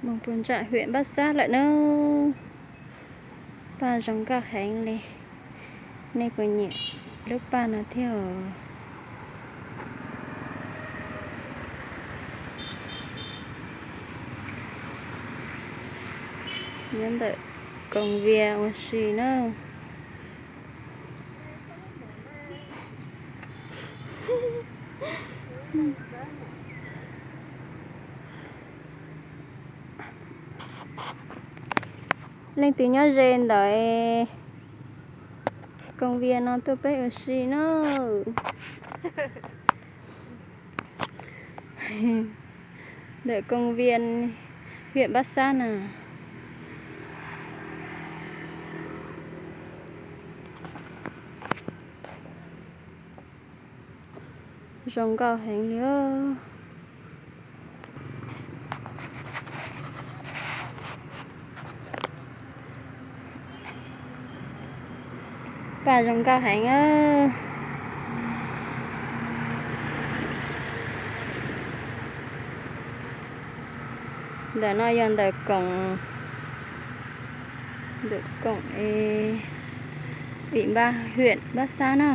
Moog puag ntsaj hiam Npab Xab lawm na. Paj zoo nkauj heev li. Nej puas nyiam lub paj no thiab? Nyob ntawm koom vias ua si na. Leej twg nyob ze ntawm koom vias no tuaj peb ua si na. Ntawm koom vias hiam Npab Xab na. Zoo nkauj heev li. Paj zoo nkauj heev. Ntawm no yog ntawm koom, ntawm koom im Npab, hiam Npab Xab na.